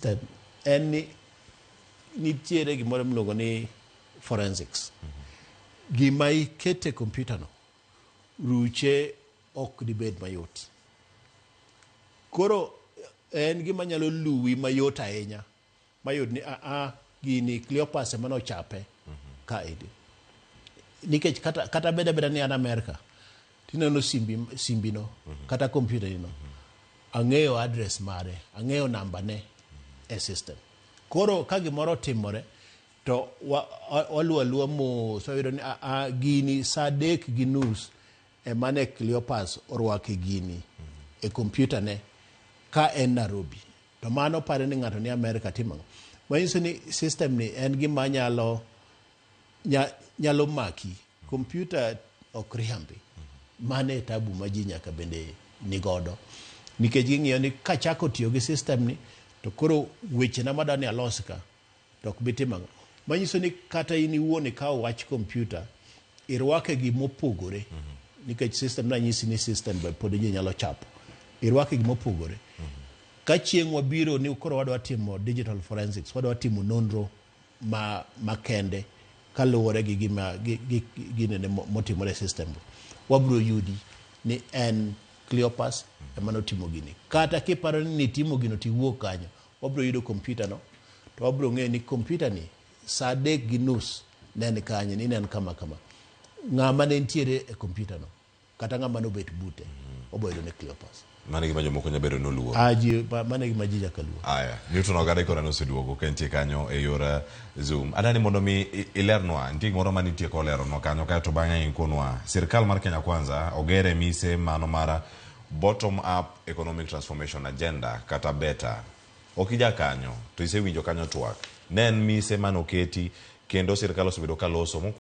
System en ni nitiere gimoro miluongo ni forensics. Gima ikete e computer no, ruche ok dibed mayot. Koro en gima nyalo luwi mayot ahinya mayud ni a gini Cleopas ema nochape kaendi. Nikech kata bed abeda ni an Amerka, tineno simbi no kata computer ni no, ang'eyo address mare, ang'eyo namba ne e system. Koro ka gimoro otimore to waluwo aluwa mos, wayudo ni a gini saa 3:30 ema ne Cleopas orwake gini e computer ne ka en Nairobi. To mano pare ni ng'ato ni Amerka timo ang'o? Manyiso ni system ni en gima nyalo maki. Computer ok riambi. Mano e tabu ma ji nyaka bende nigodo. Nikech ging'iyo ni kachako tiyo gi system ni to koro wechena madwa ni alos ka to ok bi timo ang'o. Manyiso ni kata in iwuon ikawo wach computer irwake gimopogore nikech system nanyisi ni system be pod ji nyalo chapo. Irwake gimopogore. Ka chieng' wabiro ni koro wadwa timo digital forensics, wadwa timo nonro ma makende kaluwore gi gima gi ginene motimore e system go. Wabiro yudi ni en Cleopas ema notimo gini. Kata kiparo ni nitimo gino tiwuok kanyo, wabiro yudo computer no to wabiro ng'eyo ni computer ni saa 3:30 ne en kanye, ni ne en kama kama. Ng'ama ne nitiere e computer no kata ng'ama nobet bute, wabiro yudo ni Cleopas. Mano e gima jomoko nyalo bedo noluor. Ah, ji, mano e gima ji nyaka luor. Aya, Newton Ogada koro noseduogo ka entie kanyo e yor Zoom. Adani mondo mi ilernwa, nitie gimoro ma nitie koleronwa kanyo kae to bang'e ikonwa. Sirkal mar Kenya Kwanza ogere mise mano mar Bottom Up Economic Transformation Agenda kata BETA. Ok ija kanyo, to isewinjo kanyo twak. Ne en mise mane oketi kendo sirkal osebedo ka loso.